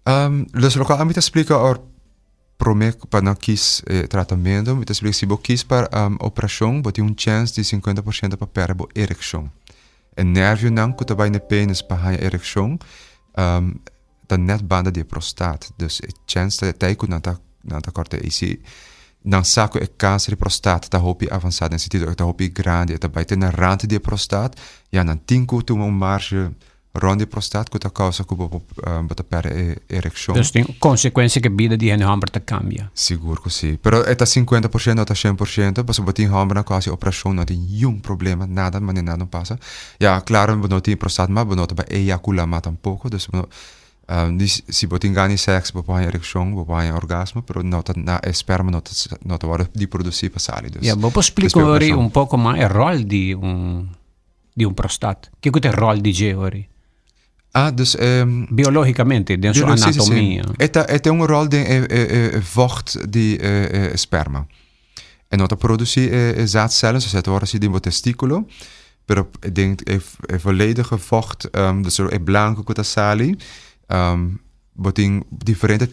Um, dus loke ami ta splika or promé pa nan kis e tratamentu, mi ta splika si bo kis pa um, operashon, bo tin un chèns di 50% pa pèrdè bo erekshon. E nervionan ku ta bai na e penis pa haña erekshon, um, ta net banda di e prostaat. Dus e chens ta tei ku nan ta nan ta kòrta ei. Si nan sa ku e kanser di prostaat ta hopi avansá den sentido e ta hopi grandi, e ta bai te na rand di e prostaat, ya nan tin ku tuma un marshe rònt di e prostaat ku ta kousa ku bo por bo ta pèrdè e erekshon. Dus tin konsekuensia ku e bida di hende hòmber ta kambia. Sigur ku si. Pero e ta sinkuenta por shento, no ta shen por shento, pasobra bo tin hòmbernan ku hasi operashon no tin niun problema, nada, manera nada no pasa. Ya, claro, bo no tin prostat mas, bo no ta bai eyaculá mas tampoco, dus bo no, um, si bo tin gana di seks, bo por haña ereccion, bo por haña orgasmo, pero no ta na, e sperma no ta, no ta wòrdu di produsí pa sali, dus. Ya, bo por splika ori un poko mas e ròl di un, di un prostat? Kiko ta e ròl di dje ori? Ah, dus e. Biológicamente, den su anatomia. Sí, sí, sí. E ta, e tin un ròl den e, e, e vocht di e, e sperma. E no ta produsí e, e zaadcellen, zoals het wordt den bo testículo, pero den e, e volledige vocht, um, dus e blanco ku ta sali, um, bo tin diferente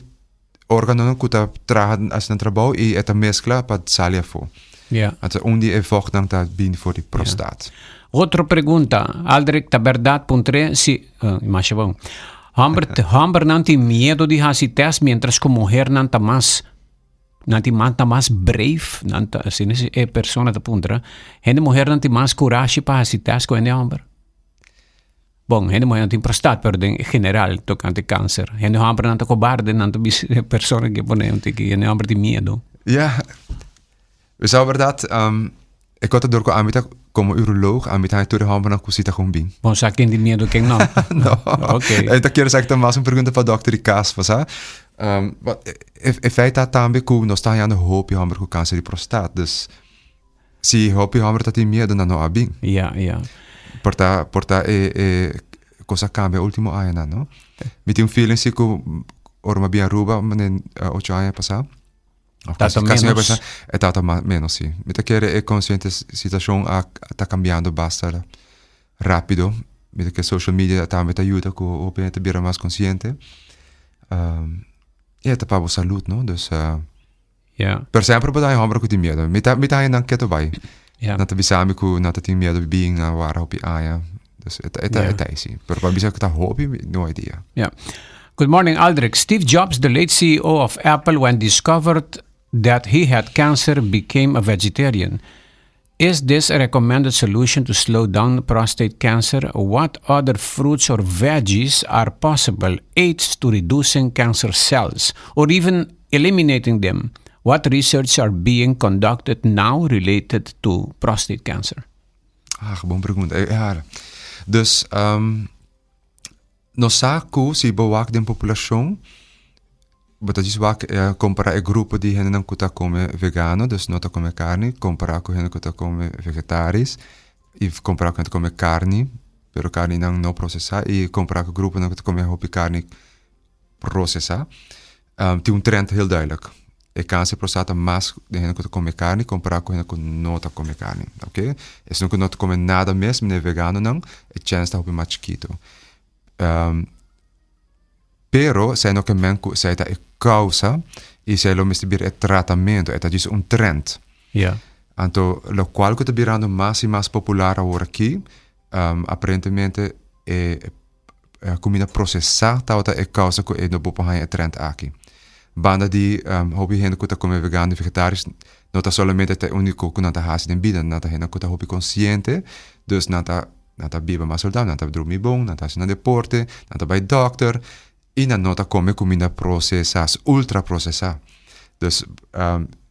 órganonan ku ta traha hasi nan trabou i e ta meskla pa sali afó. Ja. Anto un di e vochtnan ta bini for di prostaat. Otro pregunta, Aldrich, ta berdad puntr'é si, uh, masha bon. Homber, hombernan tin miedo di hasi test mientras ku muhernan ta mas Nan tin mas ta mas brave, nan ta asina si e persona ta puntra, hende muhernan tin mas kurashi pa hasi test ku hende hòmber? Bon, hende muhernan tin prostat, pero den general tokante kanser. Hende hòmbernan ta kobarde, nan ta bisa e persona ke pone un tiki, hende hòmber tin miedu. Ja, wesa bèrdat, e kos ta dor ku ami ta komo uroloog, ami ta haña tur e hòmbernan ku si ta kon bin. Bon sa ken tin miedu ken no. No. Ok. E ta kier sa ku ta mas un pregunta pa dòkter di kas, bo sa. E feit ta tambe ku nos ta hañando hopi hòmber ku kanser di prostat, dus si hopi hòmber ta tin miedu nan no a bin. Ja, ja. Por ta, por ta e e kos a kambia ultimo añanan, no? Mi tin un feeling si ku ora mi a bin Aruba manera ocho aña pasá, Of Tata casi, casi menos. Menos. E tata ma, menos, sí. Mi ta kere e conscientisacion a, ta cambiando basta rápido. Mi ta kere social media tambe ta ayuda cu hopi hende ta bira mas consciente. Um, y e ta pa bo salud, no? Dus, uh, Ja. pero sempre bo ta haña homber cu tin miedo. Mi ta, mi ta haña nan keto bai. Ja. Nan ta bisa mi cu nan ta tin miedo bin a wara hopi aña. Dus e ta, e ta, Ja. e ta esi. Pero pa bisa cu ta hopi, no idea. Ja. Good morning, Aldrich. Steve Jobs, the late CEO of Apple, when discovered that he had cancer, became a vegetarian. Is this a recommended solution to slow down prostate cancer? What other fruits or veggies are possible aids to reducing cancer cells or even eliminating them? What research are being conducted now related to prostate cancer? Ah, bon pregunta. Eh, ja. Dus, um, nos sa ku si bo wak den populashon, bo ta djis wak eh, kompara e grupo di hendenan ku ta kome vegano, dus no ta kome karni, kompara ku hende ku ta kome vegetaris, i kompara ku hende ku ta kome karni, pero karninan no prosesá, i kompara ku gruponan ku ta kome hopi karni prosesá. Um, tin un trend heel duidelijk. E kanser prostata mas den hende ku ta kome karni kompará ku hende ku no ta kome karni. Oké? Esun ku no ta kome nada mes, meneer veganonan, e chèns ta hopi mas chikitu. Um, pero esei no ke men ku esei ta e kousa i esei lo mester bira e tratamentu. E ta djis un trend. Ja. Anto lokual ku ta birando mas i mas popular aworakí, um, aparentemente e Kumida prosesá tabata e kousa ku e no bo por haña e trend aki. Banda di hopi hende ku ta kome vegano i vegetaris no ta solamente ta e úniko ku nan ta hasi den bida, nan ta hende ku ta hopi konsiente, dus nan ta nan ta biba mas saludabel, nan ta drumi bon, nan ta hasi nan deporte, nan ta bai dòkter i nan no ta kome kumida prosesá, ultra prosesá. Dus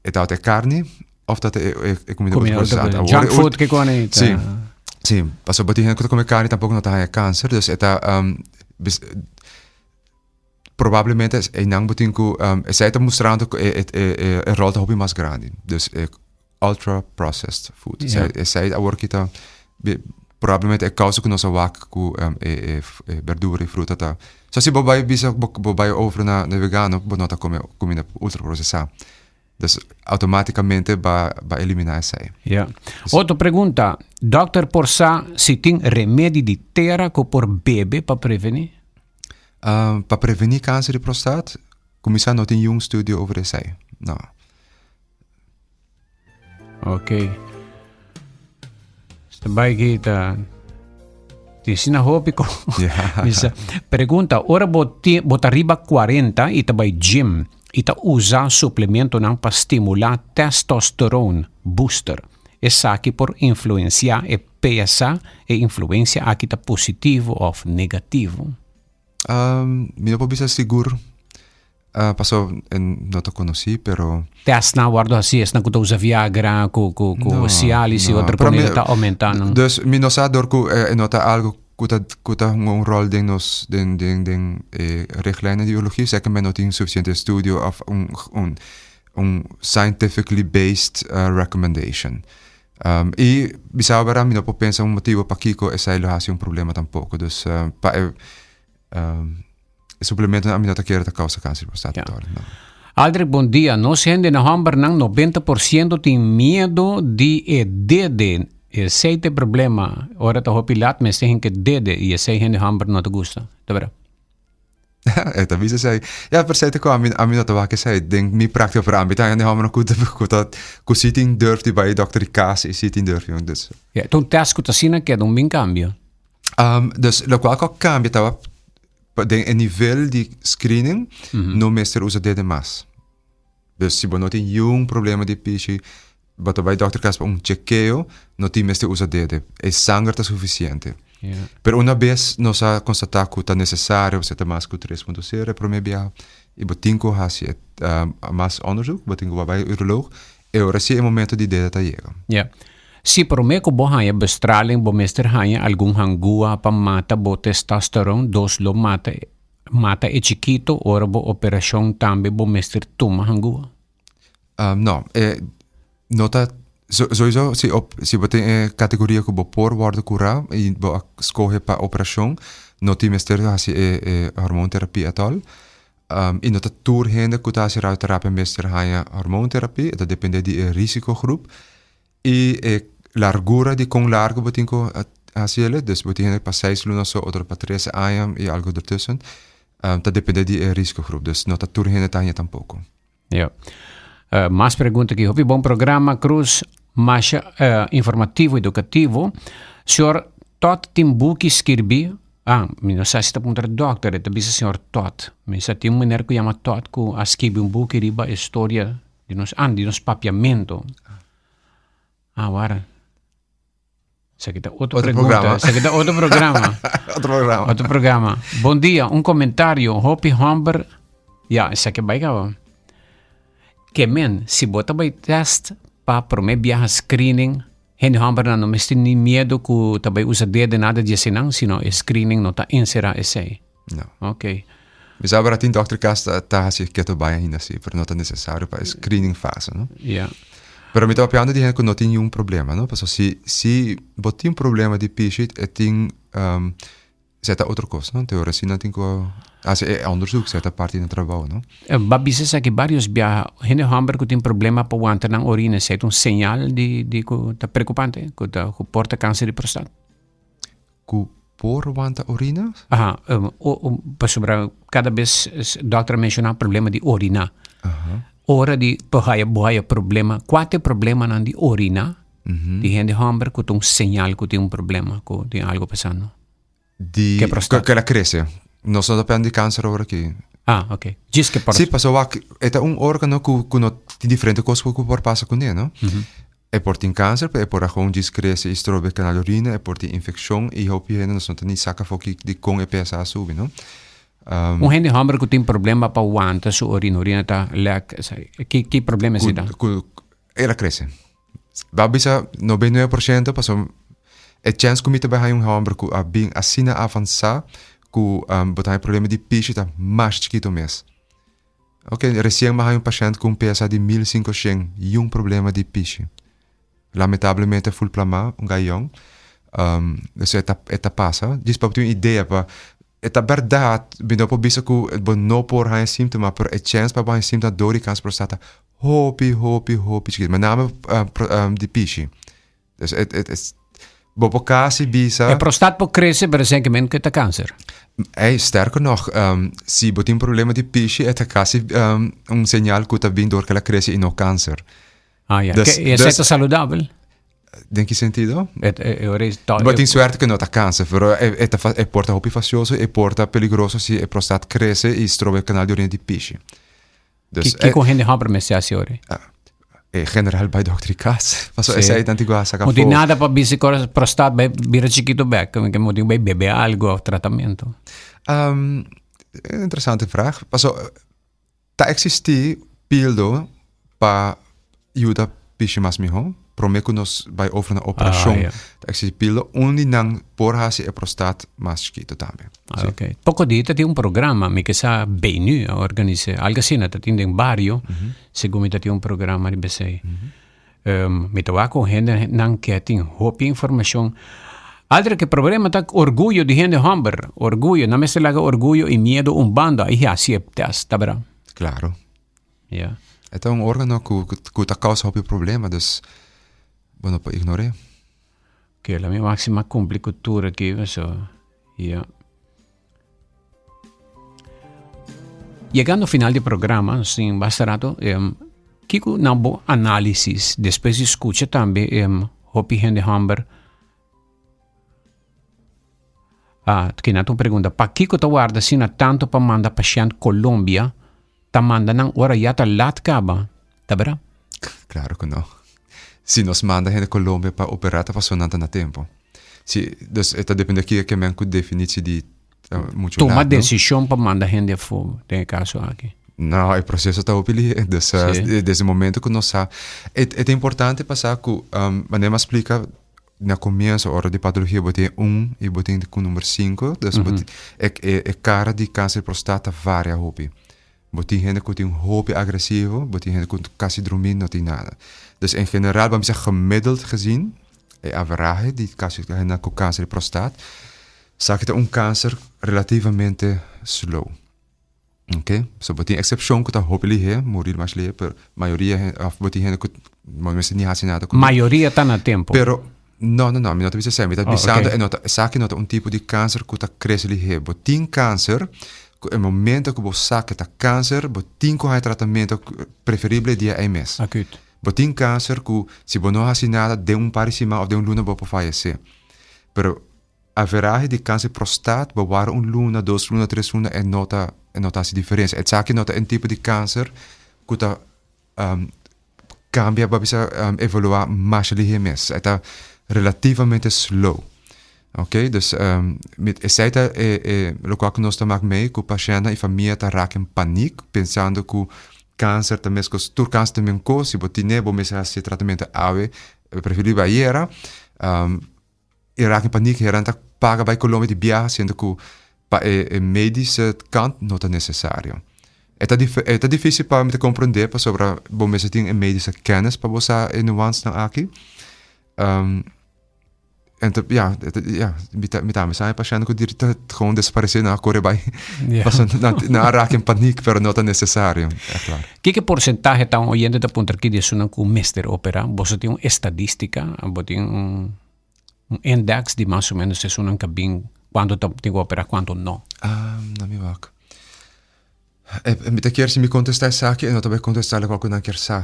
e tabata e karni òf tabata e kumida ultra prosesá. Junk food ke kone. Sí. Sí, pasobra bo tin hende ku ta kome karni tampoko no ta haña kanser, dus e ta probablemente einan bo tin ku esei ta mustrando ku e e ròl ta hopi mas grandi, dus e ultra processed food. Esei awor ki ta probablemente e kousa ku nos a wak ku e e berdura i fruta ta. So si bo bai bisa bo bai over na vegano bo no ta kome kuminda ultra prosesá. Dus automáticamente ba ba eliminá esei. Ja. Otro pregunta, Dokter por sa si tin remedi di tera ku por bebe pa prevení? Um, pa prevení kanser di prostaat, kuminsá no tin yun studio over esei. No. Ok. Sta bai ki ta Tin asina hopi ko. Bisa, pregunta, ora bo ti, bo ta riba 40 i ta bai gym i ta usa suplementonan pa stimulá testosterone booster. Esaki por influensiá e PSA? E influensia aki ta positivo òf negativo? Um, mi no por bisa sigur. Uh, paso no ta conocí, pero... Testnan wordo haci, esnan cu ta usa Viagra, cu, cu, cu no, Cialis y no. otro comida ta aumenta. No? Dus mi no sa door cu eh, no ta algo cu ta, cu ta hunga un rol den nos, den, den, den eh, richtlijnen di urologie. Zeker men no tin suficiente estudio of un, un, un scientifically based uh, recommendation. Um, y bisaba bara mi no por pensa un motivo pakiko esai lo haci un problema tampoco. Dus uh, pa e, um, E suplementonan ami no ta kere ta causa cancer di prostata Ja. No. Aldrich, bon dia. Nos hende na hombernan 90% tin miedo di e dede. Esey ta e problema. Ora ta hopi lat mester hinka e dede y esey hende homber no ta gusta. Ta bera? E ta bisa esey. Ja, per se ta cu ami, ami no ta wak esey den mi practica, pero ami ta hende hombernan cu ta, cu ta, cu si tin durf di bay dokter di cas y si tin durf di dus. Ja, ta un test cu ta asina keda un bin cambio. Um, dus locual cu a cambia tawa Pa den e nivel di screening no mester usa dede mas. Dus si bo no tin yun problema di pishi, bo ta bai dokter kas pa un chekeo, no tin mester usa dede. E sanger ta sufisiente. Pero una bes nos a konstatá ku ta nesesario, pasobra ta mas ku 3.0 e promé biaha, i bo tin ku hasi e mas onderzoek, bo tin ku bai uroloog, e ora si e momento di dede ta yega. Ja. Si promé ku bo haña bestraling bo mester haña algun hangua pa mata bo testosteron, dos lo mata mata e chikito ora bo operashon tambe bo mester tuma hangua? No, e no ta sowiso si op si bo tin e kategoria ku bo por wòrdu kurá i bo a skohe pa operashon no tin mester hasi e e hormoonterapie at all. I no ta tur hende ku ta hasi radioterapia mester haña hormoonterapie, e ta depende di e risikogroep i e largura di kon largu bo tin ku hasi el. Dus bo tin hende pa seis luna so, otro pa tres aña i algu dertussen. Ta depende di e risikogroep, dus no ta tur hende ta haña tampoko. Ja. Mas pregunta aki. Hopi bon programa, Cruz. Masha informativo, edukativo. Señor Todd tin buki skirbi. Ah, mi no sa si ta puntra dòkter, e ta bisa señor Todd. Mi sa tin un meneer ku yama Todd ku a skibi un buki riba e storia di nos, ah, di nos papiamento. Ah, wara. Esaki ta otro, otro pregunta. Programa. Esaki ta otro programa. otro programa. Otro programa. Bon dia, un comentario. Hopi homber. Ja, esaki bai caba. Ke men, si bo ta bai test pa prome biaha screening, hende hombernan no mester ni miedo ku ta bai usa dede nada di eseinan, sino e screening no ta encera esei. No. Ok. Mi sa ora tin dokter kas ta, ta hasi keto bai ainda si, pero no ta necesario pa e screening fase, no? Ja. Pero mi ta papiando di hende ku no tin niun problema, no? Pasobra si, si bo tin problema di pishi, e tin, um, esei ta otro kos, no? Te ora si nan tin ku hasi e onderzoek, esei ta parti di nan trabou, no? Bo a bisa esaki varios biaha, hende hòmber ku tin problema pa wanta nan orina, esei ta un señal di, di ku ta preokupante, ku ta, ku por ta kanser di prostat? Ku por wanta orina? Aha, pasobra kada bes dòkter a menshoná problema di oriná. Ora di bo haya bo haya problema, kua ta e problemanan di oriná di hende hòmber ku ta un señal ku tin un problema, ku tin algu pasando? Di Ke prostat. Ke la krese. Nos no ta pende di kanser ora aki. Ah, ok. Djis ke por. Sí, pasobra wak e ta un órgano ku ku no tin diferente kos ku por pasa kuné, no? E por tin kanser, pero e por a gewoon djis krese i strobe e kanal di orina, e por tin infekshon i hopi hende nos no ta ni saka afó ki dikon e PSA a subi, no. Un hende hòmber ku tin problema pa wanta su orina, orina ta lèk, esei, ki ki problema esei ta? Ku el a krese. Bo a bisa 99 por shento pasobra. E chèns ku mi ta bai haña un hòmber ku a bin asina avansá ku bo ta haña problema di pishi ta mas chikitu mes. Ok, resien mi a haña un pashènt ku un PSA di 1500 i un problema di pishi. Lamentablemente a ful plamá un gayon. Dus e ta e ta pasa. Djis pa bo tin un idea pa e ta bèrdat mi no por bisa ku bo no por haña síntoma pero e chèns pa bo haña síntoma dor di kanser prostata hopi hopi hopi chikitu. Met name di pishi. Dus e e bo por kasi bisa. E prostat por krese pero esenkemente ku e ta kanser. Ey, sterker nog, si bo tin problema di pishi e ta kasi un señal ku ta bin dor ku el a krese i no kanser. Ah ja, dus, e esei ta saludabel? Den ki sentido? E, e, e, bo tin suerte ku no ta kanser, pero e, e, ta, e por ta hopi fastioso, e por ta peligroso si e prostat krese i stroba e kanal di orina di pishi. Dus, Kiko hende hòmber mester hasi ora? En general bai dokter di kas. Paso sí. Esei tanti gua saka fo. nada pa bisi prostat bai bira chiquito bek. Que mo bai bebe algo of tratamiento. Interessante vraag. Paso ta existi pildo pa yuda pishi mas miho. Prome ku nos bai over na operashon. Ah, ja. Ta existi pildo un di nan por hasi e prostat mas chiquito tambe. Ah, ok. Poko dia ta tin un programa, mi ke sa Benu a organise, algo asina ta tin den bario, mm -hmm. segun mi ta tin un programa riba esei. Mm -hmm. um, mi ta wak ku hende nan ke tin hopi informashon. Altre ke problema ta orguyo di hende homber, orguyo, nan mester laga orguyo i miedo un banda i hasi e test, ta bra? Claro. Ja. E ta un organo ku, ku ta causa hopi problema, dus bo no por ignor'é. Oké, laat mi wak si mi a cumpli cu tur aki, so, ja. Yegando final di programa, nos tin basta rato, um, kiko na bo análisis, despues di scucha tambe um, hopi hende homber, Ah, kina ta un pregunta. Pakiko ta warda asina tanto pa manda pashent Colombia? Ta manda nan ora ya ta lat kaba. Ta bera? Claro ku no. Si nos manda hende Colombia pa opera ta pasobra nan ta na tempo. Si, dus e ta depende kiko ke men ku definitio di muchu lat, Tuma desishon pa manda hende afó den e kaso aki. No, e proseso ta hopi lihe. Dus desde e momento ku nos sa, e ta importante pa sa ku manera mi a splika Na comienzo ora di patologia bo tin un y bo tin cu number cinco, dus bo tin e e e cara di cancer di prostata varia hopi. Bo tin hende cu tin hopi agresivo, bo tin hende cu casi drumi no tin nada. Dus en general bo a bisa gemiddeld gezien e averahe di casi hende cu cancer di prostat sa ki ta un cancer relativamente slow. Ok, so bo tin eksepshon ku ta hopi lihé, muri mas lihé, pero mayoria hende, òf bo tin hende ku bo mester ni hasi nada ku. Mayoria ta na tempu. Pero, no, no, no, mi no ta bisa esei, mi ta bisando e no ta, esaki no ta un tipo di kanser ku ta krese lihé. Bo tin kanser ku e momento ku bo sa ku e ta kanser, bo tin ku haña tratamentu preferible e dia ei mes. Akut. Bo tin kanser ku si bo no hasi nada den un par di siman òf den un luna bo por fayesé. Pero Averahe di kanser prostaat bo wara un luna, dos luna, tres luna e no ta e no ta hasi diferensia. Esaki no ta un tipo di kanser ku ta kambia bo a bisa evoluá masha lihé mes. E ta relativamente slow. Oké, dus esei ta e e lokual ku nos ta mak mei ku pashèntnan i famia ta rak en panik pensando ku kanser ta meskos tur kanser ta men kos si bo tine bo mester hasi e tratamentu awe preferibel ayera. E raak in paniek, heran ta paga bai Colombia di biaha siendo ku pa e e medische kant no ta nesesario. E ta dif e ta difisil pa mi ta komprondé pasobra bo mester tin e medische kennis pa bo sa e nuancenan aki. En ta ya e ta ya mi ta mi tambe sa e pashènt ku diri ta gewoon desaparesé nan a kore bai pasobra nan nan a raak in paniek pero no ta nesesario, ègt waar. Kiko porsentahe ta un oyente ta puntra ki di esunnan ku mester operá? Boso tin un estadístika? Bo tin un un index di mas o menos esunnan ka bin kuantu ta tin ku operá kuantu no? Na mi wak. Mi ta kier si mi kontestá esaki e no ta bai kontestá lokual ku nan kier sa.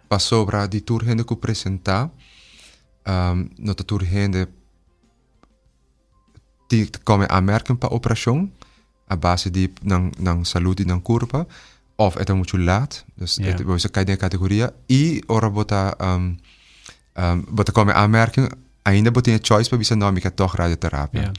Pasobra di tur hende ku presentá no ta tur hende tin ta kome aanmerking pa operashon a base di nan nan salud di nan kurpa of e ta muchu laat dus e bo mester kai den e kategoria i ora bo ta bo ta kome aanmerking ainda bo tin e choice pa bisa no mi ke tog radioterapia.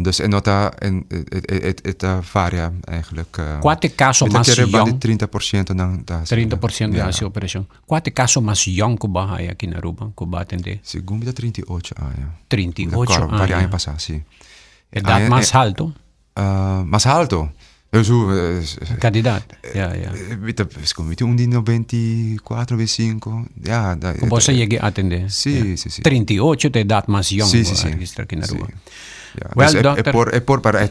Dus e no ta, e ta varia eigenlijk. Kua ta e kaso mas Mi ta kere yòn? di 30% nan ta hasi. 30% ta hasi operashon. Kua ta e kaso mas yòn ku bo a haya aki na Aruba ku bo a atendé? Segun mi ta 38 aña. 38 aña. Varios aña pasá, si. Edat mas halto? Mas halto? Kandidat, ya, ya. Mi ta, mi tin un di 94, 95, ya. Ku bo sa yega atendé? Si, si, si. 38 ta edat mas yòn ku bo a registra aki na Aruba. Ya. Well, dokter. E por, e por, pero e,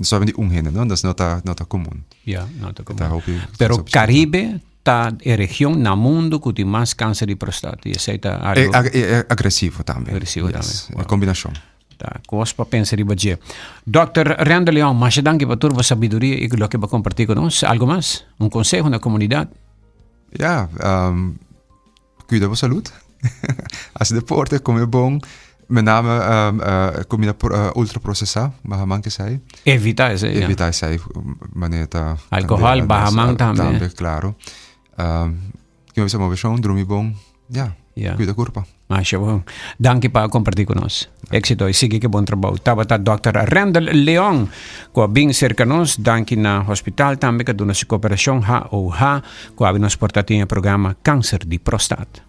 solamente un hende, no? Dus no ta, no ta komun. Ya, no ta komun. Pero Karibe ta e region na mundu ku tin mas kanser di prostat i esei ta algu. E agresivo tambe. Agresivo tambe. E kombinashon. Ta kos pa pensa riba dje. Dòkter Randall Leon, masha danki pa tur bo sabiduria i loke bo a kompartí ku nos. Algu mas? Un konseho na komunidat? Ya, kuida bo salud. Hasi deporte, kome bon. Met name kumida ultraprosesá, baha man kesei. Evitá esei, ya. Evitá esei, manera ta. Alkohòl, baha man tambe. Tambe, klaro. Kico bisa movecion, drumi bon, ya, Ya. cuida curpa. Masha bon. Danki pa comparti cu nos. Exito y sigui cu bon trabou. Tabata Dòkter Randall Leon cu a bin cerca nos. Danki na hospital tambe cu a duna su cooperacion HOH cu abi nos por ta tin e programa Cancer di Prostaat.